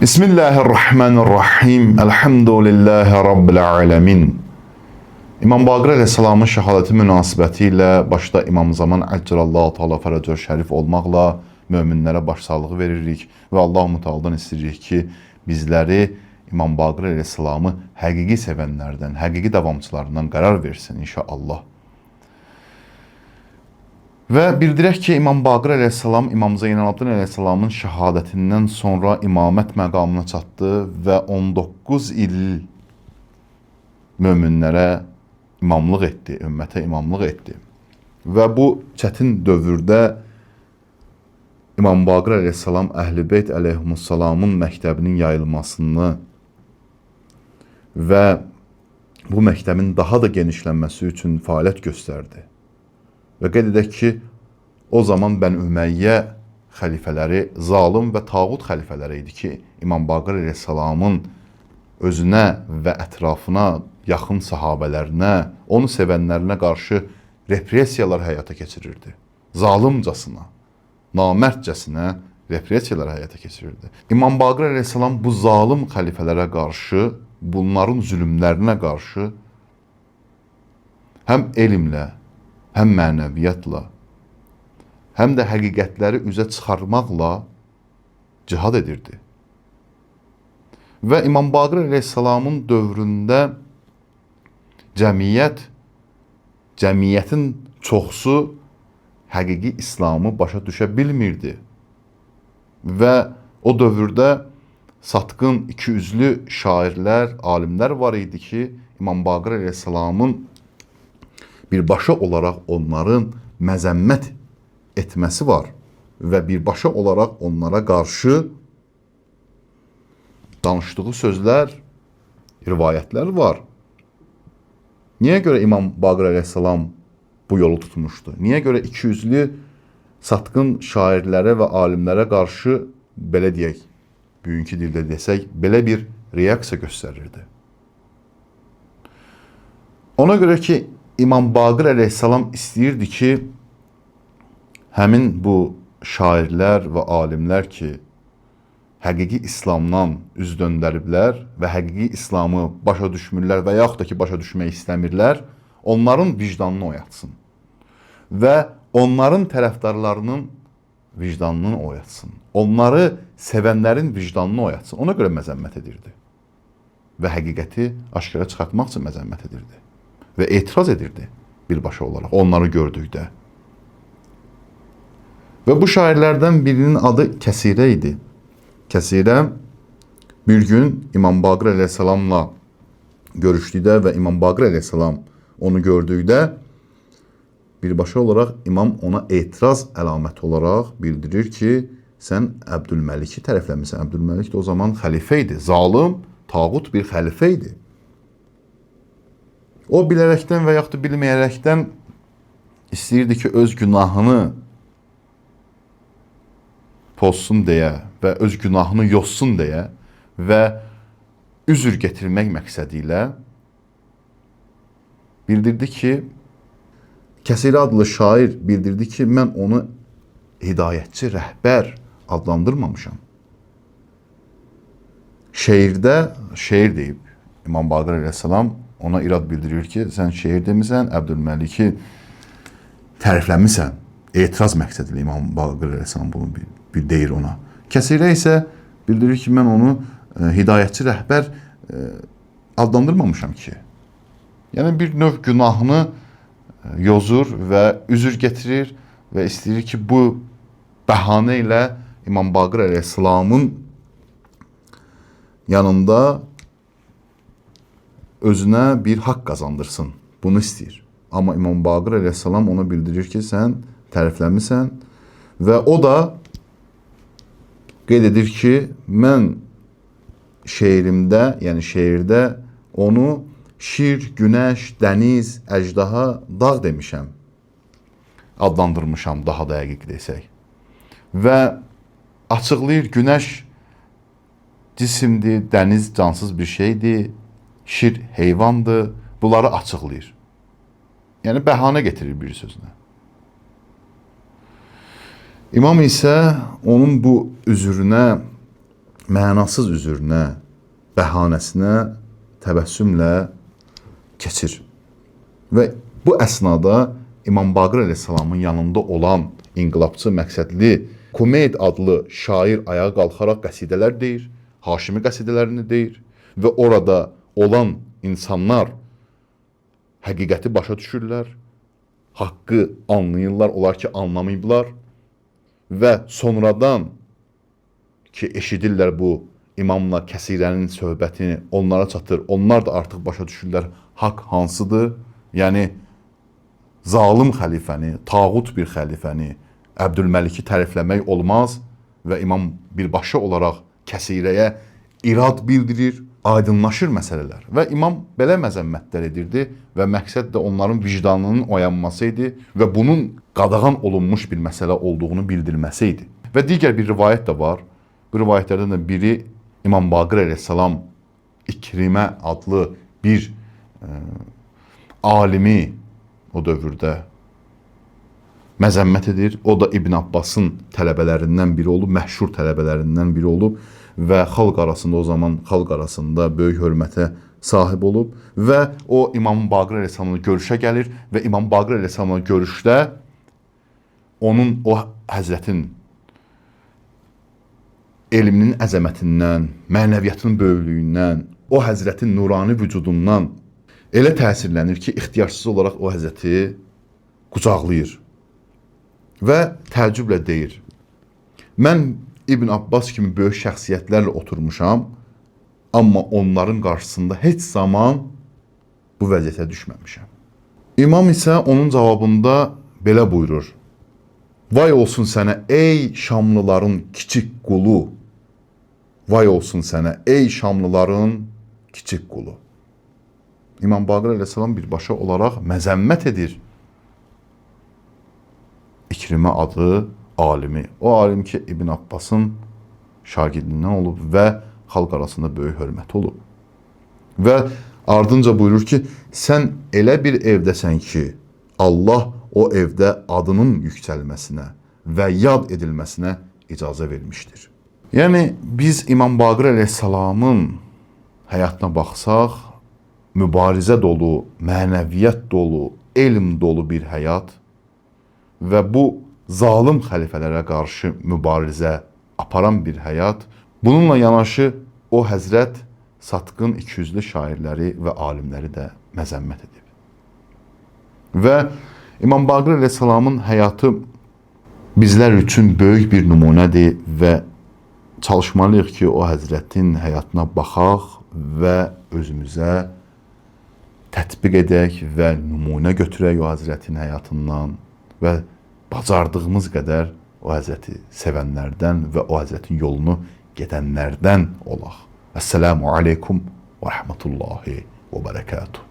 Bismillahirrahmanirrahim. Elhamdülillahi Rabbil alemin. İmam Baqir əleyhissalamın şəhadəti münasibəti ilə başda İmam Zaman Əccalallahu Teala fərəcəhu şərif olmaqla möminlərə başsağlığı veririk və Allah-u Teala'dan istəyirik ki, bizləri İmam Baqir əleyhissalamı həqiqi sevənlərdən, həqiqi davamçılarından qərar versin inşallah. Və bildirək ki, İmam Baqir əleyhissalam İmam Zeynalabdin əleyhissalamın şəhadətindən sonra imamət məqamına çatdı və 19 il möminlərə imamlıq etdi, ümmətə imamlıq etdi. Və bu çətin dövrdə İmam Baqir əleyhissalam Əhl-i Beyt əleyhissalamın məktəbinin yayılmasını və bu məktəbin daha da genişlənməsi üçün fəaliyyət göstərdi. Və qeyd edək ki, o zaman Bən Üməyyə xəlifələri zalım və tağut xəlifələri idi ki, İmam Baqir əleyhissalamın özünə və ətrafına, yaxın sahabələrinə, onu sevənlərinə qarşı repressiyalar həyata keçirirdi. Zalımcasına, namərdcəsinə repressiyalar həyata keçirirdi. İmam Baqir əleyhissalam bu zalım xəlifələrə qarşı, bunların zülmlərinə qarşı həm elmlə, həm mənəviyyatla, həm də həqiqətləri üzə çıxarmaqla cihad edirdi. Və İmam Baqir əleyhissalamın dövründə cəmiyyətin çoxsu həqiqi İslamı başa düşə bilmirdi. Və o dövrdə satqın, ikiyüzlü şairlər, alimlər var idi ki, İmam Baqir əleyhissalamın birbaşa olaraq onların məzəmmət etməsi var və birbaşa olaraq onlara qarşı danışdığı sözlər, rivayətlər var. Niyə görə İmam Baqir əleyhissalam bu yolu tutmuşdu? Niyə görə ikiyüzlü satqın şairlərə və alimlərə qarşı, belə deyək, bugünkü dildə desək, belə bir reaksiya göstərirdi? Ona görə ki, İmam Baqir əleyhissalam istəyirdi ki, həmin bu şairlər və alimlər ki, həqiqi İslamdan üz döndəriblər və həqiqi İslamı başa düşmürlər və yaxud da ki, başa düşmək istəmirlər, onların vicdanını oyatsın və onların tərəfdarlarının vicdanını oyatsın. Onları sevənlərin vicdanını oyatsın. Ona görə məzəmmət edirdi və həqiqəti aşkara çıxartmaq üçün məzəmmət edirdi və etiraz edirdi birbaşa olaraq onları gördükdə. Və bu şairlərdən birinin adı Kəsirə idi. Kəsirə bir gün İmam Baqir əleyhissalamla görüşdükdə və İmam Baqir əleyhissalam onu gördükdə birbaşa olaraq imam ona etiraz əlaməti olaraq bildirir ki, sən Əbdülməliki tərəfləmisən. Əbdülməlik də o zaman xəlifə idi. Zalım, tağut bir xəlifə idi. O bilərəkdən və yaxud da bilməyərəkdən istəyirdi ki, öz günahını pozsun deyə və öz günahını yozsun deyə və üzr gətirmək məqsədi ilə bildirdi ki, Kəsirə adlı şair bildirdi ki, mən onu hidayətçi, rəhbər adlandırmamışam. Şeirdə şeir deyib İmam Baqir əleyhissalam ona irad bildirir ki, sən şeir demisən, Əbdülməliki tərifləmisən. Etiraz məqsədi ilə İmam Baqir əleyhissalam bunu bir deyir ona. Kəsirə isə bildirir ki, mən onu hidayətçi, rəhbər adlandırmamışam ki. Yəni bir növ günahını yozur və üzr gətirir və istəyir ki, bu bəhanə ilə İmam Baqir əleyhissalamın yanında özünə bir haqq qazandırsın. Bunu istəyir. Amma İmam Baqir əleyhissalam ona bildirir ki, sən tərifləmisən və o da qeyd edir ki, mən şeirimdə, yəni şeirdə onu şir, günəş, dəniz, əjdaha, dağ demişəm. Adlandırmışam, daha dəqiq desək. Və açıqlayır, günəş cisimdir, dəniz cansız bir şeydir, şir heyvandır. Bunları açıqlayır. Yəni bəhanə getirir bir sözlə. İmam isə onun bu üzrünə mənasız üzrünə, bəhanəsinə təbəssümlə keçir. Və bu əsnada İmam Baqir əleyhissalamın yanında olan inqilabçı məqsədli Kumeyd adlı şair ayağa qalxaraq qəsidələr deyir, Haşimi qəsidələrini deyir və orada olan insanlar həqiqəti başa düşürlər, haqqı anlayırlar, onlar ki anlamayıblar və sonradan ki eşidirlər bu imamla Kəsirənin söhbətini, onlara çatır, onlar da artıq başa düşürlər haqq hansıdır. Yəni zalım xəlifəni, tağut bir xəlifəni, Əbdülməliki tərifləmək olmaz və imam birbaşa olaraq Kəsirəyə irad bildirir, aydınlaşır məsələlər. Və imam belə məzəmmətlər edirdi və məqsəd də onların vicdanının oyanması idi və bunun qadağan olunmuş bir məsələ olduğunu bildirməsi idi. Və digər bir rivayət də var. Bu rivayətlərdən də biri İmam Baqir əleyhissalam İkrimə adlı bir alimi o dövrdə məzəmmət edir. O da İbn Abbasın tələbələrindən biri olub, məşhur tələbələrindən biri olub və xalq arasında o zaman xalq arasında böyük hörmətə sahib olub və o İmam Baqir əleyhissalamla görüşə gəlir və İmam Baqir əleyhissalamla görüşdə onun o həzrətin elminin əzəmətindən, mənəviyyatının böyüklüyündən, o həzrətin nurani vücudundan elə təsirlənir ki, ixtiyarsız olaraq o həzrəti qucaqlayır və təəccüblə deyir: mən İbn Abbas kimi böyük şəxsiyyətlərlə oturmuşam, amma onların qarşısında heç zaman bu vəziyyətə düşməmişəm. İmam isə onun cavabında belə buyurur: vay olsun sənə ey Şamlıların kiçik qulu, vay olsun sənə ey Şamlıların kiçik qulu. İmam Baqir əleyhissalam birbaşa olaraq məzəmmət edir İkrimə adı alimi. O alim ki İbn Abbasın şagirdindən olub və xalq arasında böyük hörməti olub. Və ardınca buyurur ki, sən elə bir evdəsən ki, Allah o evdə adının yüksəlməsinə və yad edilməsinə icazə vermişdir. Yəni biz İmam Baqir əleyhissalamın həyatına baxsaq, mübarizə dolu, mənəviyyat dolu, elm dolu bir həyat və bu zalım xəlifələrə qarşı mübarizə aparan bir həyat. Bununla yanaşı o həzrət satqın ikiyüzlü şairləri və alimləri də məzəmmət edib. Və İmam Baqir əleyhissalamın həyatı bizlər üçün böyük bir nümunədir və çalışmalıyıq ki, o həzrətin həyatına baxaq və özümüzə tətbiq edək və nümunə götürək o həzrətin həyatından və bacardığımız qədər o həzrəti sevənlərdən və o həzrətin yolunu gedənlərdən olaq. Əssəlamu aleykum və rəhmətullahi və bərəkatuhu.